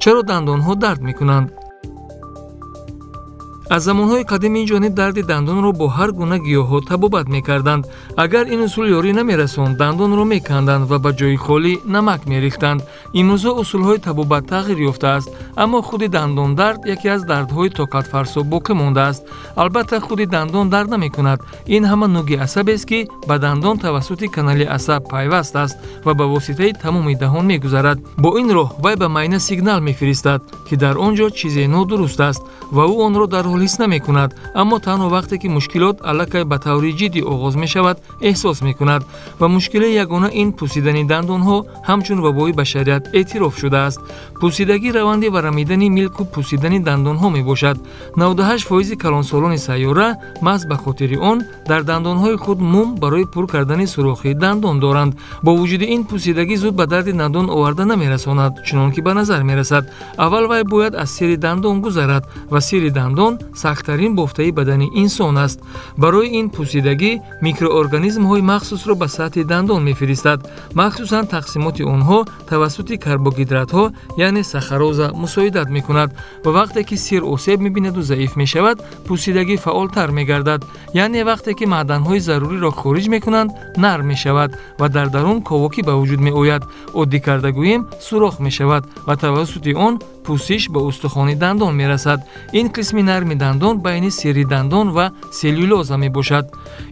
Чаро дандонҳо дард мекунанд? Аз замонҳои қадим ин ҷониб дарди дандонро бо ҳар гуна гиёҳҳо табобат мекарданд. Агар ин усул ёрӣ намерасонд, дандонро меканданд ва ба ҷои холӣ намак мерихтанд. Имрӯза усулҳои табобат тағйир ёфтааст, аммо худи дандондард яке аз дардҳои тоқатфарсо боқӣ мондааст. Албатта, худи дандон дард намекунад. Ин ҳама нуги асабест, ки ба дандон тавассути канали асаб пайваст аст ва ба воситаи тамоми даҳон мегузарад. Бо ин роҳ вай ба майна сигнал мефиристад, ки дар он ҷо чизе нодуруст аст ва ӯ онро дар ҳол ҳис намекунад, аммо танҳо вақте ки мушкилот аллакай ба таври ҷиддӣ оғоз мешавад, эҳсос мекунад. Ва мушкилаи ягона ин пусидани дандонҳо ҳамчун вабои башарият эътироф шудааст. Пусидагӣ раванди варамидани милку пусидани дандонҳо мебошад. 98% калонсолони сайёра маҳз ба хотири он дар дандонҳои худ мум барои пур кардани сурохи дандон доранд. Бо вуҷуди ин, пусидагӣ зуд ба дарди дандон оварда намерасонад, чунон ки ба назар мерасад. Аввал вай бояд аз сири дандон гузарад ва сири дандон сахттарин бофтаи бадани инсон аст. Барои ин пусидагӣ микроорганизмҳои махсусро ба сатҳи дандон мефиристад. Махсусан тақсимоти онҳо тавассути карбогидратҳо, яъне сахароза, мусоидат мекунад ва вақте ки сир осеб мебинаду заиф мешавад, пусидагӣ фаъолтар мегардад. Яъне вақте ки маъданҳои заруриро хориҷ мекунанд, нарм мешавад ва дар дарун ковокӣ ба вуҷуд меояд. Оддӣ карда гӯем, сурох мешавад ва тавассути он пусиш ба устухони дандон мерасад. Ин қисми нарми дандон байни сири дандон ва селлюлоза мебошад.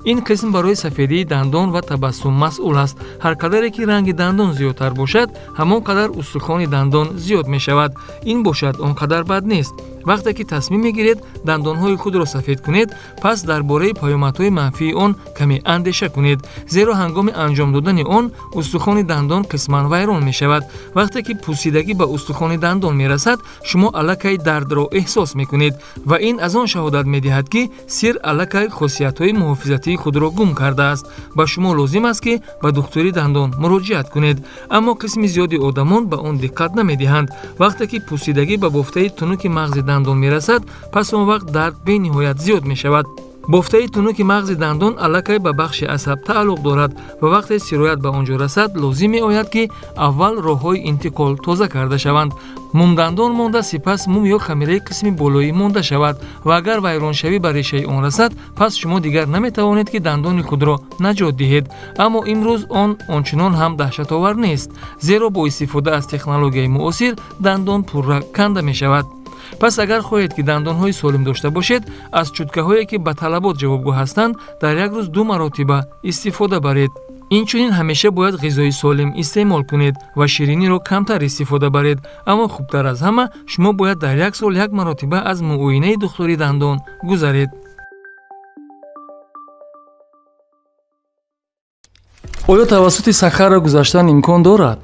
Ин қисм барои сафедии дандон ва табассум масъул аст. Ҳар қадаре ки ранги дандон зиёдтар бошад, ҳамон қадар устухони дандон зиёд мешавад. Ин бошад он қадар бад нест. Вақте ки тасмим мегиред дандонҳои худро сафед кунед, пас дар бораи паёмадҳои манфии он каме андеша кунед, зеро ҳангоми анҷом додани он устухони дандон қисман вайрон мешавад. Вақте ки пусидагӣ ба устухони дандон мерасад, шумо аллакай дардро эҳсос мекунед ва ин аз он шаҳодат медиҳад, ки сир аллакай хосиятҳои муҳофизатии худро гум кардааст. Ба шумо лозим аст, ки ба духтури дандон муроҷиат кунед, аммо қисми зиёди одамон ба он диққат намедиҳанд. Вақте ки пусидагӣ ба бофтаи тунуки мағзи дандон мерасад, пас он вақт дард бениҳоят зиёд мешавад. Бофтаи тунуки мағзи дандон аллакай ба бахши асаб тааллуқ дорад ва вақте сироят ба он ҷо расад, лозим меояд, ки аввал роҳҳои интиқол тоза карда шаванд. Мумдандон монда, сипас мум ё хамираи қисми болоӣ монда шавад ва агар вайроншавӣ ба решаи он расад, пас шумо дигар наметавонед, ки дандони худро наҷот диҳед. Аммо имрӯз он ончунон ҳам даҳшатовар нест, зеро бо истифода аз технологияи муосир дандон пурра канда мешавад. Пас агар хоҳед, ки дандонҳои солим дошта бошед, аз чуткаҳое, ки ба талабот ҷавобгӯ ҳастанд, дар як рӯз 2 маротиба истифода баред. Инчунин ҳамеша бояд ғизои солим истеъмол кунед ва шириниро камтар истифода баред. Аммо хубтар аз ҳама, шумо бояд дар як сол 1 маротиба аз муоинаи духтури дандон гузаред. Оё тавассути Сахара гузаштан имкон дорад?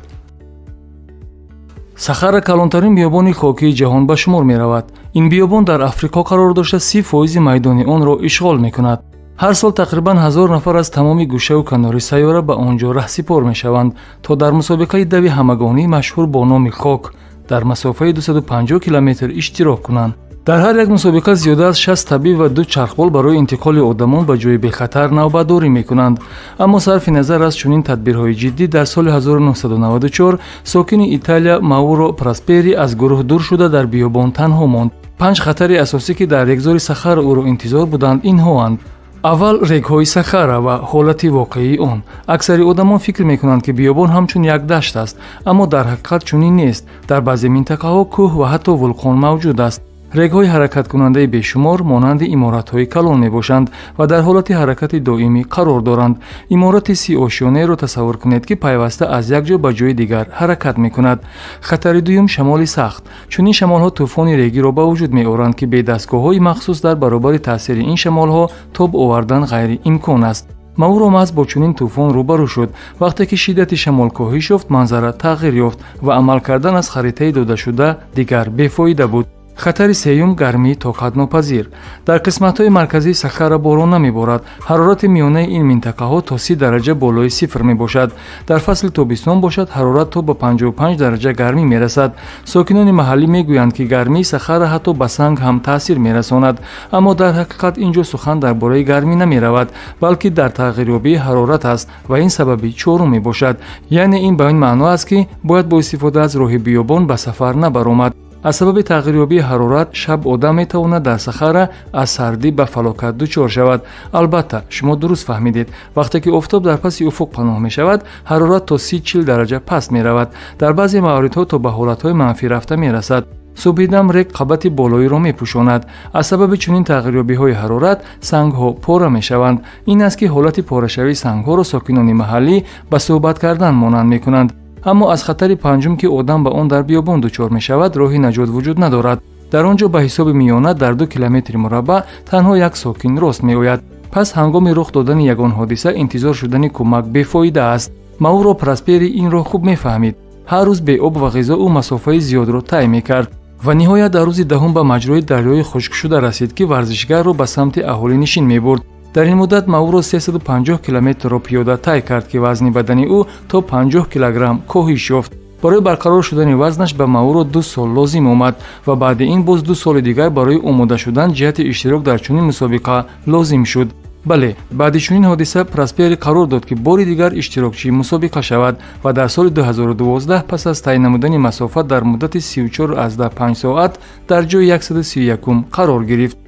Сахара калонтарин биёбони хокии ҷаҳон ба шумор меравад. Ин биёбон дар Африқо қарор дошта, 30% майдони онро ишғол мекунад. Ҳар сол тақрибан 1000 нафар аз тамоми гӯшаву канори сайёра ба он ҷо раҳсипор мешаванд, то дар мусобиқаи дави ҳамагонӣ машҳур бо номи хок дар масофаи 250 километр иштирок кунанд. Дар ҳар як мусобиқа зиёда аз 60 табиб ва 2 чархбол барои интиқоли одамон ба ҷои бехатар навбатдорӣ мекунанд. Аммо сарфи назар аз чунин тадбирҳои ҷиддӣ, дар соли 1994 сокини Италия Мауро Проспери аз гурӯҳ дур шуда дар биёбон танҳо монд. 5 хатари асосӣ, ки дар регзори Сахара ӯро интизор буданд, инҳоанд. Аввал, регҳои Сахара ва ҳолати воқеии он. Аксари одамон фикр мекунанд, ки биёбон ҳамчун як дашт аст, аммо дар ҳақиқат чунин нест. Дар баъзе минтақаҳо кӯҳ ва ҳатто вулқон мавҷуд аст. Регҳои ҳаракаткунандаи бешумор монанди иморатҳои калон мебошанд ва дар ҳолати ҳаракати доимӣ қарор доранд. Иморати сиошёнеро тасаввур кунед, ки пайваста аз як ҷо ба ҷои дигар ҳаракат мекунад. Хатари дуюм шамоли сахт. Чунин шамолҳо тӯфони региро ба вуҷуд меоранд, ки бе дастгоҳҳои махсус дар баробари таъсири ин шамолҳо тоб овардан ғайриимкон аст. Мауро маҳз бо чунин тӯфон рӯбарӯ шуд. Вақте ки шиддати шамол коҳиш ёфт, манзара тағйир ёфт ва амал кардан аз харитаи додашуда дигар бефоида буд. Хатари сеюм гармии тоқатнопазир. Дар қисматҳои марказии Сахара борон намеборад. Ҳарорати миёнаи ин минтақаҳо то 30 дараҷа болои сифр мебошад. Дар фасли тобистон бошад, ҳарорат то ба 55 дараҷа гармӣ мерасад. Сокинони маҳаллӣ мегӯянд, ки гармии Сахара ҳатто ба санг ҳам таъсир мерасонад. Аммо дар ҳақиқат ин ҷо сухан дар бораи гармӣ намеравад, балки дар тағйирёбии ҳарорат аст ва ин сабаби чорум мебошад. Яъне ин ба ин маъно аст, ки бояд бо истифода аз роҳи биёбон ба сафар набаромад. Аз сабаби тағйирёбии ҳарорат шаб одам метавонад дар Сахара аз сардӣ ба фалокат дучор шавад. Албатта, шумо дуруст фаҳмидед. Вақте ки офтоб дар паси уфуқ паноҳ мешавад, ҳарорат то 30-40 дараҷа паст меравад. Дар баъзе мавридҳо то ба ҳолатҳои манфӣ рафта мерасад. Субҳидам рег қабати болоиро мепӯшонад. Аз сабаби чунин тағйирёбиҳои ҳарорат сангҳо пора мешаванд. Ин аст, ки ҳолати порашавии сангҳоро сокинони маҳаллӣ ба суҳбат кардан монанд мекунанд. Аммо аз хатари панҷум, ки одам ба он дар биёбон дучор мешавад, роҳи наҷот вуҷуд надорад. Дар он ҷо ба ҳисоби миёна дар 2 километри мураббаъ танҳо як сокин рост меояд. Пас ҳангоми рух додани ягон ҳодиса интизор шудани кӯмак бефоида аст. Мауро Проспери инро хуб мефаҳмид. Ҳар рӯз беоб ва ғизо ӯ масофаи зиёдро тай мекард ва ниҳоят дар рӯзи даҳум ба маҷрои дарёи хушкшуда расид, ки варзишгарро ба самти аҳолинишин мебурд. Дар ин муддат Мауро 350 километрро пиёда тай кард, ки вазни бадани ӯ то 50 килограмм коҳиш ёфт. Барои барқарор шудани вазнаш ба Мауро 2 сол лозим омад ва баъди ин боз 2 соли дигар барои омода шудан ҷиҳати иштирок дар чунин мусобиқа лозим шуд. Бале, баъди чунин ҳодиса Проспери қарор дод, ки бори дигар иштирокчии мусобиқа шавад ва дар соли 2012 пас аз тай намудани масофа дар муддати 34,5 соат дар ҷои 131 қарор гирифт.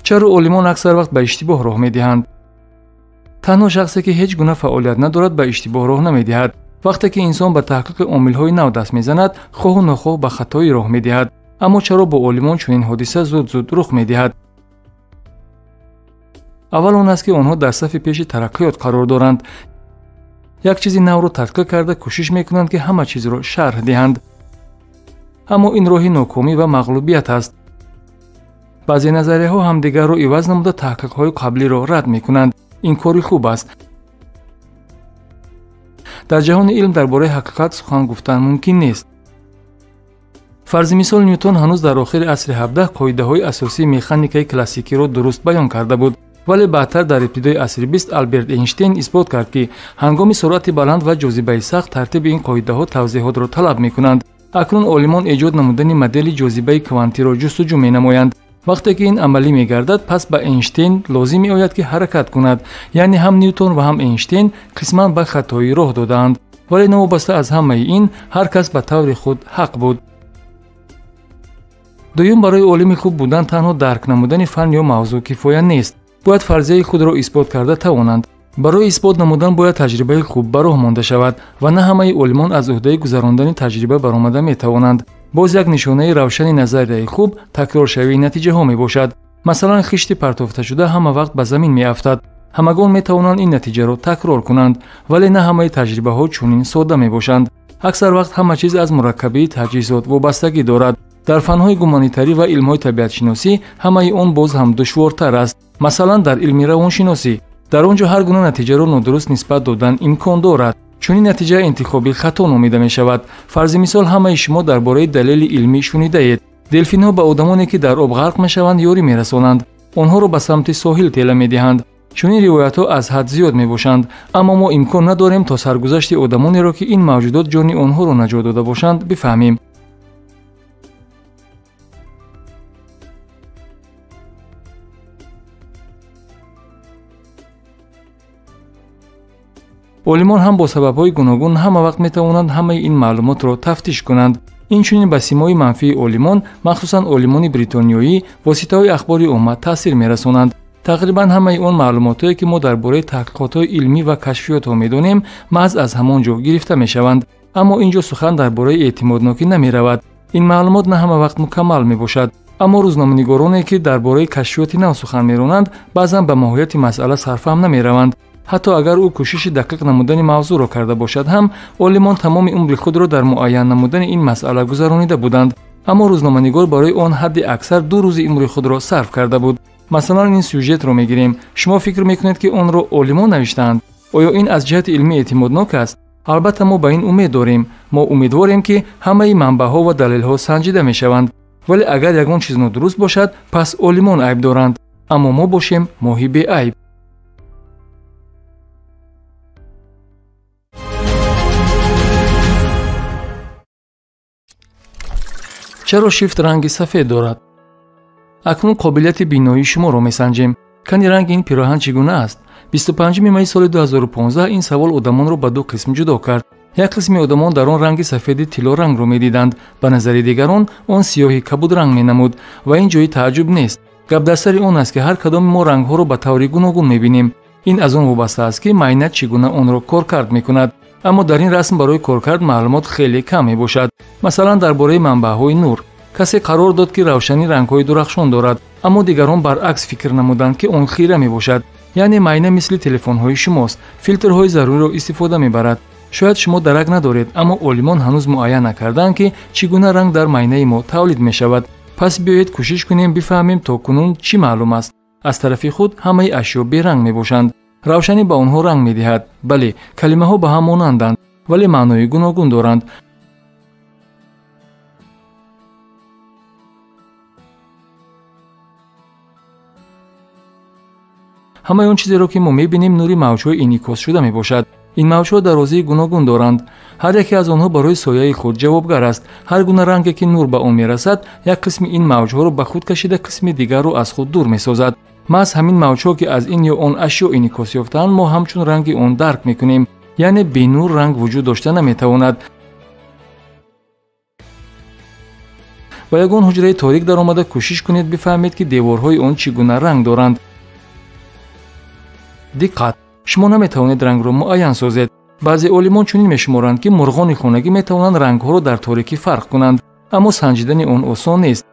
Чаро олимон аксар вақт ба иштибоҳ роҳ медиҳанд? Танҳо шахсе, ки ҳеҷ гуна фаъолият надорад, ба иштибоҳ роҳ намедиҳад. Вақте ки инсон ба таҳқиқи омилҳои нав даст мезанад, хоҳу нохоҳ ба хатоӣ роҳ медиҳад. Аммо чаро бо олимон чунин ҳодиса зуд-зуд рух медиҳад? Аввал он аст, ки онҳо дар сафи пеши тараққиёт қарор доранд. Як чизи навро тадқиқ карда кӯшиш мекунанд, ки ҳама чизро шарҳ диҳанд. Аммо ин роҳи нокомӣ ва мағлубият аст. Баъзе назарияҳо ҳамдигарро иваз намуда таҳқиқҳои қаблиро рад мекунанд. Ин кори хуб аст. Дар ҷаҳони илм дар бораи ҳақиқат сухан гуфтан мумкин нест. Фарзи мисол, Нютон ҳанӯз дар охири асри 17 қоидаҳои асосии механикаи классикиро дуруст баён карда буд. Вале баъдтар дар ибтидои асри 20 Алберт Эйнштейн исбот кард, ки ҳангоми суръати баланд ва ҷозибаи сахт тартиби ин қоидаҳо тавзеҳотро талаб мекунанд. Акнун олимон эҷод намудани модели ҷозибаи квантиро ҷустуҷӯ менамоянд. Вақте ки ин амалӣ мегардад, пас ба Эйнштейн лозим меояд, ки ҳаракат кунад. Яъне ҳам Нютон ва ҳам Эйнштейн қисман ба хатоӣ роҳ додаанд. Вале новобаста аз ҳамаи ин, ҳар кас ба таври худ ҳақ буд. Дуюм, барои олими хуб будан танҳо дарк намудани фан ё мавзӯъ кифоя нест. Бояд фарзияи худро исбот карда тавонанд. Барои исбот намудан бояд таҷрибаи хуб ба роҳ монда шавад ва на ҳамаи олимон аз ӯҳдаи гузарондани таҷриба баромада метавонанд. Боз як нишонаи равшани назарияи хуб такроршавии натиҷаҳо мебошад. Масалан, хишти партофташуда ҳама вақт ба замин меафтад. Ҳамагон метавонанд ин натиҷаро такрор кунанд, вале на ҳамаи таҷрибаҳо чунин сода мебошанд. Аксар вақт ҳама чиз аз мураккабии таҷҳизот вобастагӣ дорад. Дар фанҳои гуманитарӣ ва илмҳои табиатшиносӣ ҳамаи он боз ҳам душвортар аст. Масалан, дар илми равоншиносӣ. Дар он ҷо ҳар гуна натиҷаро нодуруст нисбат додан имкон дорад. Чунин натиҷа интихоби хато номида мешавад. Фарзи мисол, ҳамаи шумо дар бораи далели илмӣ шунидаед. Делфинҳо ба одамоне, ки дар об ғарқ мешаванд, ёрӣ мерасонанд. Онҳоро ба самти соҳил тела медиҳанд. Чунин ривоятҳо аз ҳад зиёд мебошанд, аммо мо имкон надорем то саргузашти одамонеро, ки ин мавҷудот ҷони онҳоро наҷот дода бошанд, бифаҳмем. Олимон ҳам бо сабабҳои гуногун ҳама вақт метавонанд ҳамаи ин маълумотро тафтиш кунанд. Инчунин ба симои манфии олимон, махсусан олимони бритониёӣ, воситаҳои ахбори омма таъсир мерасонанд. Тақрибан ҳамаи он маълумотҳое, ки мо дар бораи таҳқиқотҳои илмӣ ва кашфиётҳо медонем, маҳз аз ҳамон ҷо гирифта мешаванд. Аммо ин ҷо сухан дар бораи эътимоднокӣ намеравад. Ин маълумот на ҳама вақт мукаммал мебошад. Аммо рӯзноманигороне, ки дар бораи кашфиёти нав сухан меронанд, баъзан ба моҳияти масъала сарфаҳм намераванд. Ҳатто агар ӯ кӯшиши дақиқ намудани мавзӯъро карда бошад ҳам, олимон тамоми умри худро дар муайян намудани ин масъала гузаронида буданд. Аммо рӯзноманигор барои он ҳадди аксар 2 рӯзи умри худро сарф карда буд. Масалан, ин сюжетро мегирем. Шумо фикр мекунед, ки онро олимон навиштаанд? Оё ин аз ҷиҳати илмӣ эътимоднок аст? Албатта, мо ба ин умед дорем. Мо умедворем, ки ҳамаи манбаъҳо ва далелҳо санҷида мешаванд. Вале агар ягон чиз нодуруст бошад, пас олимон айб доранд. Аммо мо бошем моҳи беайб. Чаро шифт ранги сафед дорад? Акнун қобилияти биноии шуморо месанҷем. Кани ранги ин пироҳан чӣ гуна аст? 25 майи соли 2015 ин савол одамонро ба ду қисм ҷудо кард. Як қисми одамон дар он ранги сафеди тиллорангро медиданд. Ба назари дигарон он сиёҳи кабудранг менамуд ва ин ҷои тааҷҷуб нест. Гап дар сари он аст, ки ҳар кадоми мо рангҳоро ба таври гуногун мебинем. Ин аз он вобаста аст, ки майна чӣ гуна онро коркард мекунад. Аммо дар ин расм барои коркард маълумот хеле кам мебошад. Масалан, дар бораи манбаъҳои нур. Касе қарор дод, ки равшанӣ рангҳои дурахшон дорад, аммо дигарон баръакс фикр намуданд, ки он хира мебошад. Яъне майна мисли телефонҳои шумост, филтрҳои заруриро истифода мебарад. Шояд шумо дарак надоред, аммо олимон ҳанӯз муайян накардаанд, ки чӣ гуна ранг дар майнаи мо тавлид мешавад. Пас биёед кӯшиш кунем бифаҳмем то кунун чӣ маълум аст. Аз тарафи худ ҳамаи ашё беранг мебошанд. Равшанӣ ба онҳо ранг медиҳад. Бале, калимаҳо ба ҳам монанданд, вале маънои гуногун доранд. Ҳамаи он чизеро, ки мо мебинем, нури мавҷҳои инъикосшуда мебошад. Ин мавҷҳо дарозии гуногун доранд. Ҳар яке аз онҳо барои сояи худ ҷавобгар аст. Ҳар гуна ранге, ки нур ба он мерасад, як қисми ин мавҷҳоро ба худ кашида, қисми дигарро аз худ дур месозад. Маҳз ҳамин мавҷҳо, ки аз ин ё он ашё инъикос ёфтаанд, мо ҳамчун ранги он дарк мекунем. Яъне бенур ранг вуҷуд дошта наметавонад. Ба ягон ҳуҷраи торик даромада кӯшиш кунед бифаҳмед, ки деворҳои он чӣ гуна ранг доранд. Диққат! Шумо наметавонед рангро муайян созед. Баъзе олимон чунин мешуморанд, ки мурғони хонагӣ метавонанд рангҳоро дар торикӣ фарқ кунанд, аммо санҷидани он осон нест.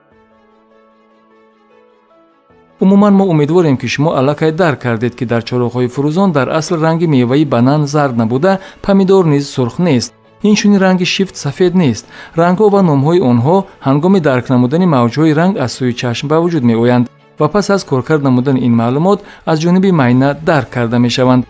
Умуман мо умедворем, ки шумо аллакай дарк кардед, ки дар чароғҳои фурӯзон дар асл ранги меваи банан зард набуда, помидор низ сурх нест. Инчунин ранги шифт сафед нест. Рангҳо ва номҳои онҳо ҳангоми дарк намудани мавҷҳои ранг аз сӯи чашм ба вуҷуд меоянд ва пас аз коркард намудани ин маълумот аз ҷониби майна дарк карда мешаванд.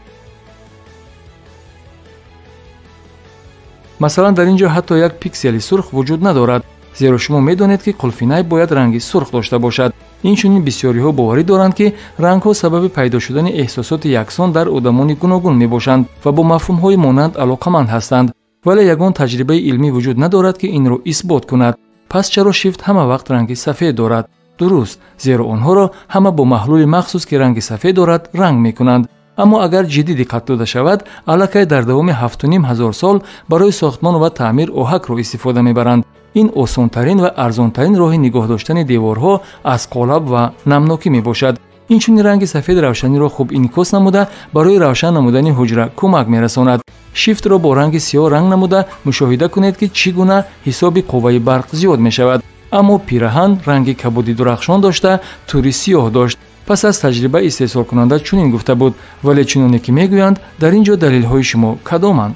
Масалан, дар ин ҷо ҳатто як пиксели сурх вуҷуд надорад, зеро шумо медонед, ки қулфинай бояд ранги сурх дошта бошад. Инчунин бисёриҳо боварӣ доранд, ки рангҳо сабаби пайдо шудани эҳсосоти яксон дар одамони гуногун мебошанд ва бо мафҳумҳои монанд алоқаманд ҳастанд. Вале ягон таҷрибаи илмӣ вуҷуд надорад, ки инро исбот кунад. Пас чаро шифт ҳама вақт ранги сафед дорад? Дуруст, зеро онҳоро ҳама бо маҳлули махсус, ки ранги сафед дорад, ранг мекунанд. Аммо агар ҷиддӣ диққат дода шавад, аллакай дар давоми 7,5 ҳазор сол барои сохтмон ва таъмир оҳакро истифода мебаранд. Ин осонтарин ва арзонтарин роҳи нигоҳ доштани деворҳо аз қолаб ва намнокӣ мебошад. Инчунин ранги сафед равшаниро хуб инъикос намуда, барои равшан намудани ҳуҷра кӯмак мерасонад. Шифтро бо ранги сиёҳ ранг намуда мушоҳида кунед, ки чӣ гуна ҳисоби қувваи барқ зиёд мешавад. Аммо пираҳан ранги кабуди дурахшон дошта, тури сиёҳ дошт. Пас аз таҷриба истеҳсолкунанда чунин гуфта буд, вале чуноне ки мегӯянд, дар ин ҷо далелҳои шумо кадоманд?